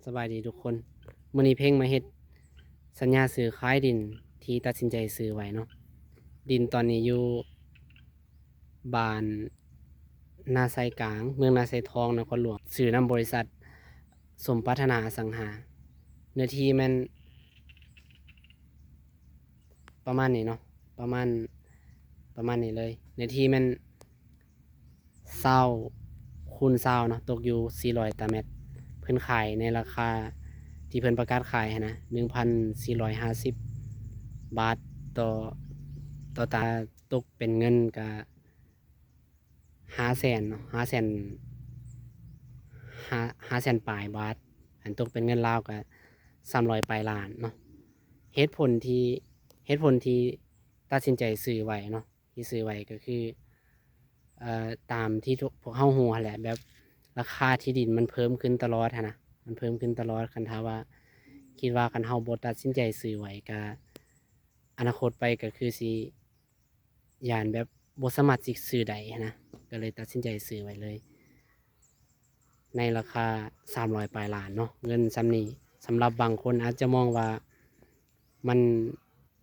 ສະບາຍດີທຸກຄົນ, ມື້ນີ້ເພັງມາເຮັດສັນຍາຊື້ຂາຍດິນທີ່ຕັດສິນໃຈຊື້ໄວ້ເນາະ. ດິນຕອນນີ້ຢູ່ບ້ານນາໄຊກາງ, ເມືອງນາໄຊທອງ, ນະຄອນຫຼວງ, ຊື້ນຳບໍລິສັດສົມປາດຖະໜາອະສັງຫາ. ເນື້ອທີ່ແມ່ນປະມານນີ້ເນາະ, ປະມານ ປະມານນີ້ເລີຍ. ເນື້ອທີ່ແມ່ນ ຊາວຄູນຊາວເນາະ, ຕົກຢູ່ສີ່ຮ້ອຍຕາແມັດ. ເພິ່ນຂາຍໃນລາຄາທີ່ເພິ່ນປະກາດຂາຍຫັ້ນນະ ໜຶ່ງພັນສີ່ຮ້ອຍຫ້າສິບບາດຕໍ່ ຕໍ່ຕາ, ຕົກເປັນເງິນກະຫ້າແສນເນາະ, ຫ້າແສນ ຫ້າ ຫ້າແສນປາຍບາດ, ອັນຕົກເປັນເງິນລາວກະສາມຮ້ອຍປາຍລ້ານເນາະ. ເຫດຜົນທີ່ ເຫດຜົນທີ່ຕັດສິນໃຈຊື້ໄວ້ເນາະ, ທີ່ຊື້ໄວ້ກໍຄື ເອີ ຕາມທີ່ພວກເຮົາຮູ້ຫັ້ນແຫຼະ, ແບບລາຄາທີ່ດິນມັນເພີ່ມຂຶ້ນຕະຫຼອດຫັ້ນນະ, ມັນເພີ່ມຂຶ້ນຕະຫຼອດ. ຄັນຖ້າວ່າ ຄິດວ່າຄັນເຮົາບໍ່ຕັດສິນໃຈຊື້ໄວ້ ກະອະນາຄົດໄປກໍຄືຊິ ຢ້ານແບບບໍ່ສາມາດຊິຊື້ໄດ້ຫັ້ນນະ, ກໍເລີຍຕັດສິນໃຈຊື້ໄວ້ເລີຍ ໃນລາຄາສາມຮ້ອຍປາຍລ້ານເນາະ. ເງິນສ່ຳນີ້ ສຳລັບບາງຄົນອາດຈະມອງວ່າມັນ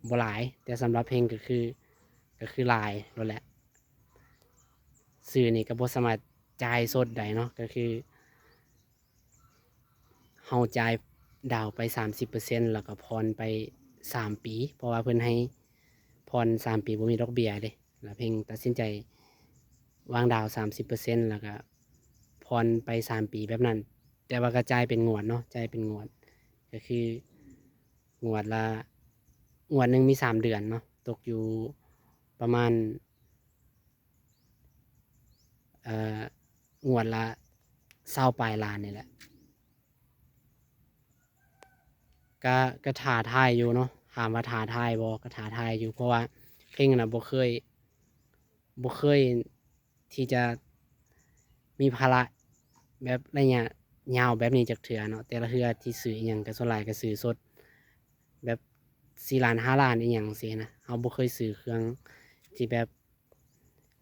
ບໍ່ຫຼາຍ, ແຕ່ສຳລັບເພັງກໍຄື ກໍຄືຫຼາຍໂລດແຫຼະ. ຊື້ນີ້ກໍບໍ່ສາມາດຈ່າຍສົດໄດ້ເນາະ, ກໍຄື ເຮົາຈ່າຍດາວໄປສາມສິບເປີເຊັນ ແລ້ວກໍຜ່ອນໄປສາມປີ, ເພາະວ່າເພິ່ນໃຫ້ຜ່ອນສາມປີ ບໍ່ມີດອກເບ້ຍເດ້. ແລ້ວເພັງຕັດສິນໃຈວາງດາວສາມສິບເປີເຊັນ ແລ້ວກໍຜ່ອນໄປສາມປີແບບນັ້ນ, ແຕ່ວ່າກໍຈ່າຍເປັນງວດເນາະ, ຈ່າຍເປັນງວດ, ກໍຄືງວດລະ ງວດໜຶ່ງມີສາມເດືອນເນາະ, ຕົກຢູ່ປະມານ ເອີ ງວດລະຊາວປາຍລ້ານນີ້ແຫຼະ. ກະ ກະທ້າທາຍຢູ່ເນາະ, ຖາມວ່າທ້າທາຍບໍ່? ກະທ້າທາຍຢູ່, ເພາະວ່າເພັງນະບໍ່ເຄີຍ ບໍ່ເຄີຍທີ່ຈະມີພາລະແບບໄລຍະຍາວແບບນີ້ຈັກເທື່ອເນາະ. ແຕ່ລະເທື່ອທີ່ຊື້ອີ່ຫຍັງກະສ່ວນຫຼາຍກະຊື້ສົດ ແບບສີ່ລ້ານ ຫ້າລ້ານ ອີ່ຫຍັງຊີ້ນະ. ເຮົາບໍ່ເຄີຍຊື້ເຄື່ອງທີ່ແບບ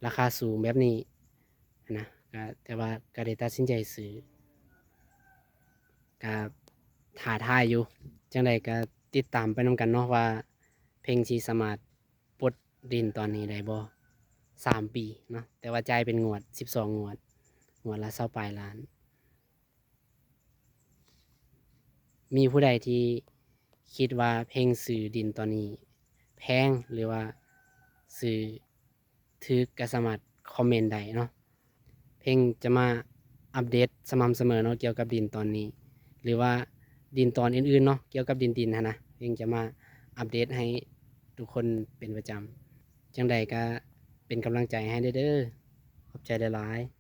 ລາຄາສູງແບບນີ້ຫັ້ນນະ, ກະ ແຕ່ວ່າກະໄດ້ຕັດສິນໃຈຊື້, ກະທ້າທາຍຢູ່. ຈັ່ງໃດກະຕິດຕາມໄປນຳກັນເນາະ ວ່າເພັງຊິສາມາດປົດດິນຕອນນີ້ໄດ້ບໍ່? ສາມປີເນາະ, ແຕ່ວ່າຈ່າຍເປັນງວດ ສິບສອງງວດ, ງວດລະຊາວປາຍລ້ານ. ມີຜູ້ໃດທີ່ຄິດວ່າເພັງຊື້ດິນຕອນນີ້ແພງ ຫຼືວ່າຊື້ຖືກ ກໍສາມາດຄອມເມັນໄດ້ເນາະ. ເພັງຈະມາອັບເດດສະໝ່ຳສະເໝີເນາະ ກ່ຽວກັບດິນຕອນນີ້ ຫຼືວ່າດິນຕອນອື່ນໆເນາະ, ກ່ຽວກັບດິນໆຫັ້ນນະ, ເພັງຈະມາອັບເດດໃຫ້ທຸກຄົນເປັນປະຈຳ. ຈັ່ງໃດກໍເປັນກຳລັງໃຈໃຫ້ແດ່ເດີ. ຂອບໃຈຫຼາຍໆ.